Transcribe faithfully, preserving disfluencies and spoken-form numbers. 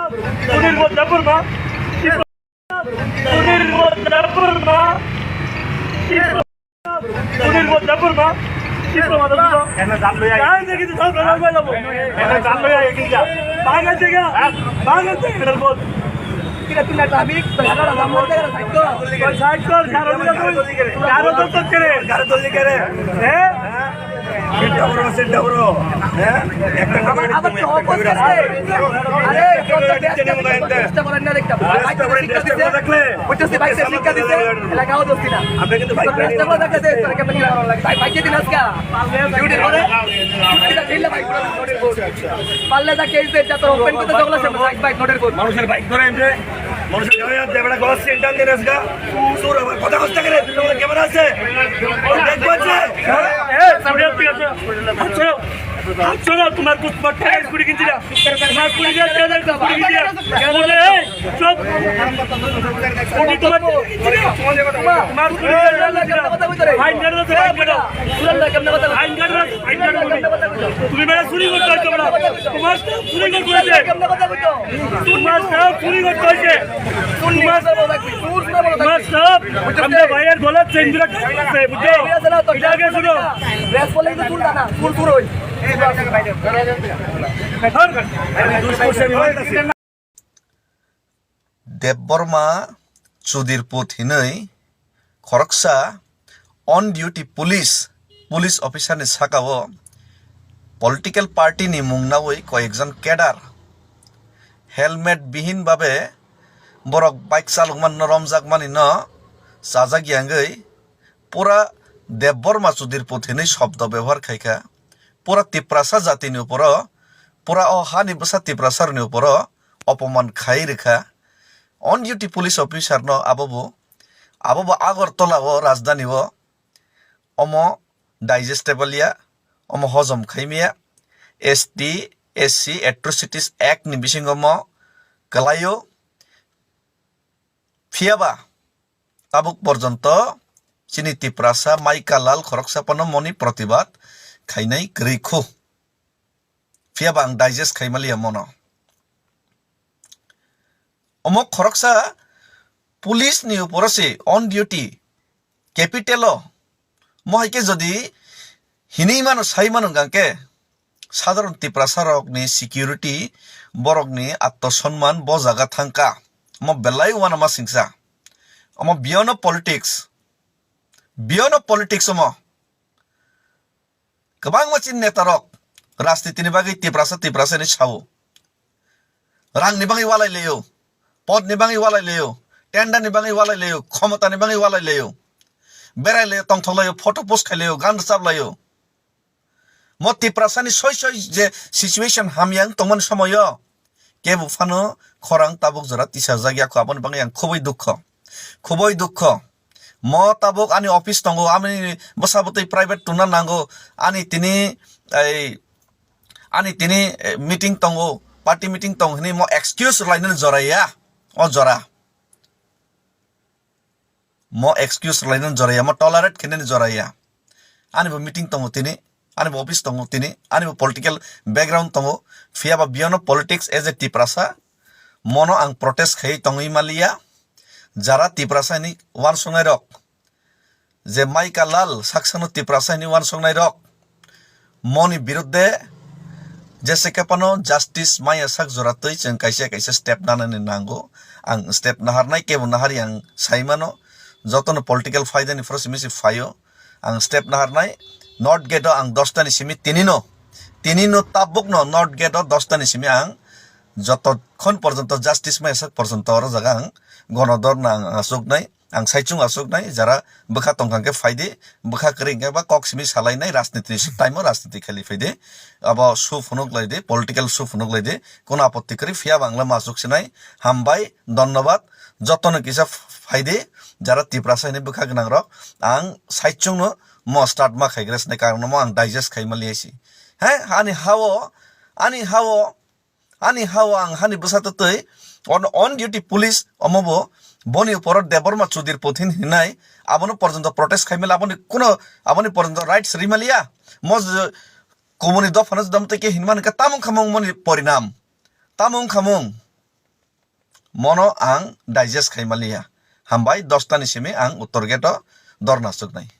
Sunil Debbarma, Sunil Debbarma, Sunil Debbarma, Tipra Motha Dito. Kahan se ki tu sab log bhai labo. Kahan se ki? Kahan se ki? Kahan se ki? Kira tu na traffic, to lagara na mor jagara side kor. Side kor, karo to kare. Karo to kare. Karo to kare. Eh? Sit down, sit down. Eh? Ekta abar, abar to hop kore. Are, চেষ্টা করেন না দেখতে। বুঝতেছি, ভাই, সে শিক্ষা দিতে, এলাকাও দোষ দিনা। আমরা কিন্তু ভাই, চেষ্টা করে দেখতে দে, তোর কেমন কি ভালো লাগে? ভাই, ভাই, কে দিন আজকে? ডিউটি করে? ডিউটি না, ডিউটি না, ভাই, নোটের বোর্ড। পারলে যা কেস দে, যা তোর ওপেন করতে জগলা সে, ভাই, ভাই, নোটের বোর্ড। মানুষের বাইক ধরে এমনি, মানুষের গাড়ি আর দেবড়া গলার সেন্টার দিয়ে আজকে। তোর আবার কথা কষ্ট করে, তুই আমার ক্যামেরা আছে? দেখবো আছে? হ্যাঁ? এ, সামনে ঠিক আছে। আচ্ছা। আচ্ছা, তোমার কুছ মত করে কুড়ি কিনছি না। তোমার কুড়ি হাজার টাকা দাও, কুড়ি হাজার। কেন রে? এই, চুপ। কোটি তোমার, তোমার কুড়ি হাজার টাকা দাও। ফাইন কাটো, ফাইন কাটো। ফাইন কাটো, ফাইন কাটো তুমি। তুমি বেটা চুরি করতে হচ্ছে বেটা। তোমার চুরি করতে হচ্ছে। তোমার সব চুরি করতে হচ্ছে। তোমার, তোমার সব, আমরা ভাইয়ের গলার চেইন ধরে টানতেছে, বুঝছো? এটা আগে শুনো। Debbarma Chudir put hinwi khoroksa on duty police, police officer ni sakao political party ni mung nawi koyekjon cadre helmet bihin babe borok bike chalokmani no romjakmani no chajak yangwi pura Debbarma Chudir put hinwi shobdo bebohar khaikha. Pura Tiprasa jatini uporo, pura o hani bwsa Tiprasa rokni uporo opoman khai rwkha. On duty police officer no abo bo, abo bo Agartala o rajdhani o omo digestible ya, omo hojom khaimaya. S T, S C Atrocities Act ni bisingo omo kwlaio. Phiyaba tabuk porjonto chini Tiprasa Maika Lal khoroksa phano moni protibad khainai kwrwi khu. Phiyaba ang digest khaimaliya mono. Omo khoroksa police ni uporo se on duty capital o mo hai khe jodi hinwi mano, sai mano hwnkhe sadharon Tiprasa rokni security, borokni atto sonman bo jaga thangkha. Omo belai uanama singsa. Omo beyond of politics. Beyond of politics omo. Kwbangma chini neta rok rajniti ni bagwi Tiprasa, Tiprasa hinwi sao. Rang ni bagwi walai laio, pod ni bagwi walai laio, tender ni bagwi walai laio, khomota ni bagwi walai laio, berai laio, tongthok laio, photo post khai laio, gan rwchap laio. Mo Tiprasa ni soi soi je situation hamya wng tongmani somoyo kebo phano khorang tabuk jora tisajak ya kho, aboni bagwi ang khubui dukho, khubui dukho. Mo tabuk ani office tongo, ani bwsa bwtwi private tungna nango, ani tini ei ani tini, eh, meeting tongo, party meeting tongo hinwi mo excuse rwlainani jora ya, o jora. Mo excuse rwlainani jora ya, mo tolerate khainani jora ya. Ani bo meeting tongo tini, ani bo office tongo tini, ani bo political background tongo. Phiya ba beyond of politics as a Tiprasa, mono ang protest khaiwi tongwi maliya. Jara Tiprasa ni uansuknai rok, je Maika Lal saksano Tiprasa hinwi uansuknai rok, moni birudde jese khe phano justice maya sak jora twi chwng kaisa kaisa step nanani nango. Ang step naharnai, kebo nahari ang sai mano, jotono political phaidani phoro simi se phaio. Ang step naharnai, North Gate o ang dosta ni simi tinino, tinino tabukno North Gate o dosta ni simi ang jotokhon porjonto justice maya sak porjonto oro jaga ang gonodorna ang aswknai. Ang saichung aswknai, jara bwkha tongkha khe phaidi, bwkha kwrwi hwnkhe ba kok simi salainai, rajniti ni time o rajniti khaili phaidi, abo su phunuk laidi, political su phunuk laidi, kono apotti kwrwi, phiya ba ang le ma aswk sinai. Hambai, dhonnobad, jotono kisa phaidi, jara Tiprasa hinwi bwkha gwnang rok, ang saichung no mo start ma khaigra sinai, karon no mo ang digest khai maliya si. He, ani ha o, ani ha o, Ani ha o ang hani bwsa twtwi on, on duty police omo bo boni uporo Debbarma Chudir put hin hinai abono porjonto protest khaimali aboni kuno aboni porjonto rights rimaliya. Mo je kubuni dophano jodam twi khe hinmani khe tamo wngkha mung moni porinam? Tamo wngkha mung? Mono ang digest khai maliya. Hambai, dosta ni simi ang Uttor Gate o dorna chuknai.